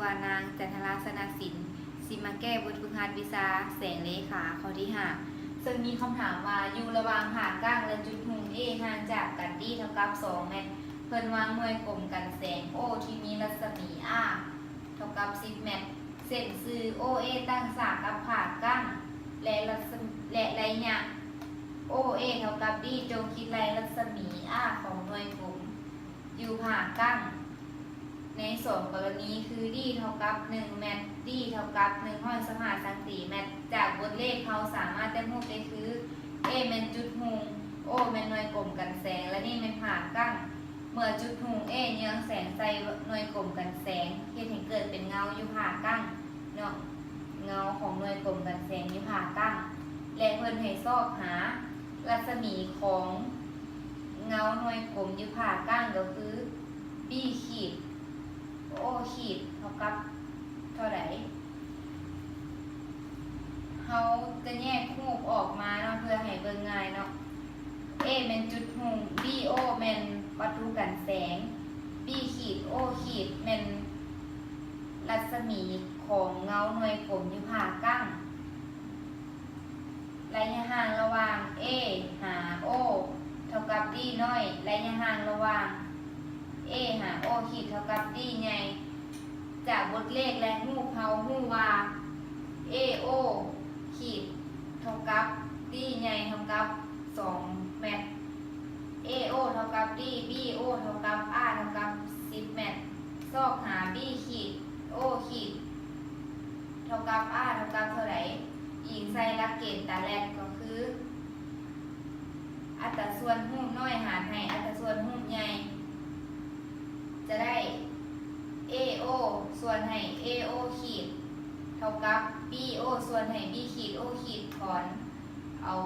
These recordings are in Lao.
ວ່ານາງ ຈັນທະລາ ຊະນະສິນ ຊິມາແກ້ບົດຝຶກຫັດວິຊາແສງເລຂາຂໍ້ທີຫ້າ ເຊິ່ງມີຄຳຖາມວ່າ ຢູ່ລະຫວ່າງຜ່າກ້າງ ແລະ ຈຸດຫຸ່ງ A ຫ່າງຈາກກັນ D ເທົ່າກັບສອງແມັດ ເພິ່ນວາງໜ່ວຍກົມກັນແສງ O ທີ່ມີລັດສະໝີ R ເທົ່າກັບສິບແມັດ ເສັ້ນຊື່ ໂອເອ ຕັ້ງສາກກັບຜ່າກ້າງ ແລະ ລັດສະ ແລະ ໄລຍະ ໂອເອ ເທົ່າກັບ D ຈົ່ງຄິດໄລ່ລັດສະໝີ R ຂອງໜ່ວຍກົມຢູ່ຜ່າກ້າງ ໃນສອງກໍລະນີຄື D ເທົ່າກັບໜຶ່ງແມັດ D ເທົ່າກັບໜຶ່ງຮ້ອຍຊາວຫ້າຊັງຕີແມັດ. ຈາກບົດເລກເຮົາສາມາດແຕ້ມຮູບໄດ້ຄື A ແມ່ນຈຸດຫຸ່ງ O ແມ່ນໜ່ວຍກົມກັນແສງ ແລະ ນີ້ແມ່ນຜ່າກ້າງ. ເມື່ອຈຸດຫຸ່ງ A ເຍືອງແສງໃສ່ໜ່ວຍກົມກັນແສງ ເຮັດໃຫ້ເກີດເປັນເງົາຢູ່ຜ່າກ້າງເນາະ ເງົາຂອງໜ່ວຍກົມກັນແສງຢູ່ຜ່າກ້າງ ແລະ ເພິ່ນໃຫ້ຊອກຫາລັດສະໝີຂອງເງົາໜ່ວຍກົມຢູ່ຜ່າກ້າງກໍຄື B ຂີດ O ຂີດເທົ່າກັບເທົ່າໃດ? ເຮົາຈະແຍກຮູບອອກມາເນາະ ເພື່ອໃຫ້ເບິ່ງງ່າຍເນາະ A ແມ່ນຈຸດຫຸ່ງ B O ແມ່ນວັດຖຸກັນແສງ B ຂີດ O ຂີດແມ່ນລັດສະໝີຂອງເງົາໜ່ວຍກົມຢູ່ຜ່າກ້າງ. ໄລຍະຫ່າງລະຫວ່າງ A ຫາ O ເທົ່າກັບ D ນ້ອຍ ໄລຍະຫ່າງລະຫວ່າງ A ຫາ O ຂີດເທົ່າກັບ D ໃຫຍ່. ຈາກບົດເລກ ແລະ ຮູບເຮົາຮູ້ວ່າ A O ຂີດເທົ່າກັບ D ໃຫຍ່ເທົ່າກັບສອງແມັດ A O ເທົ່າກັບ D B O ເທົ່າກັບ R ເທົ່າກັບສິບແມັດ. ຊອກຫາ B ຂີດ O ຂີດເທົ່າກັບ R ເທົ່າກັບເທົ່າໃດ? ອີງໃສ່ຫຼັກເກນຕາແລັດກໍຄື ອັດຕາສ່ວນຮູບນ້ອຍຫານໃຫ້ອັດຕາສ່ວນຮູບໃຫຍ່ ຈະໄດ້ A O ສ່ວນໃຫ້ A O ຂີດ ເທົ່າກັບ B O ສ່ວນໃຫ້ B ຂີດ O ຂີດ ຖອນເອົາ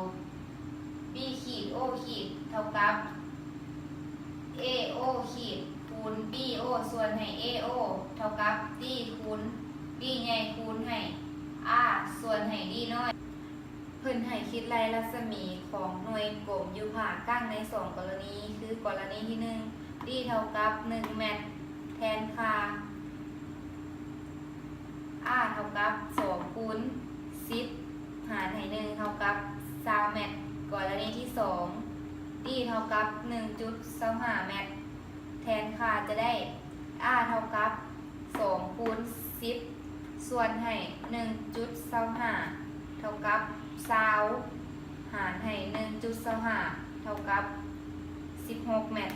B ຂີດ O ຂີດ ເທົ່າກັບ A O ຂີດ ຄູນ B O ສ່ວນໃຫ້ A O ເທົ່າກັບ D ຄູນ D ໃຫຍ່ ຄູນໃຫ້ R ສ່ວນໃຫ້ D ນ້ອຍ. ເພິ່ນໃຫ້ຄິດໄລ່ລັດສະໝີຂອງໜ່ວຍກົມຢູ່ຜ່າກ້າງໃນສອງກໍລະນີ ຄືກໍລະນີທີໜຶ່ງ D ເທົ່າກັບໜຶ່ງແມັດ ແທນຄ່າ R ເທົ່າກັບສອງຄູນສິບຫານໃຫ້ໜຶ່ງເທົ່າກັບຊາວແມັດ. ກໍລະນີທີສອງ D ເທົ່າກັບໜຶ່ງຈຸດຊາວຫ້າແມັດ ແທນຄ່າຈະໄດ້ R ເທົ່າກັບສອງຄູນສິບ ສ່ວນໃຫ້ໜຶ່ງຈຸດຊາວຫ້າ ເທົ່າກັບຊາວ ຫານໃຫ້ໜຶ່ງຈຸດຊາວຫ້າ ເທົ່າກັບສິບຫົກແມັດ.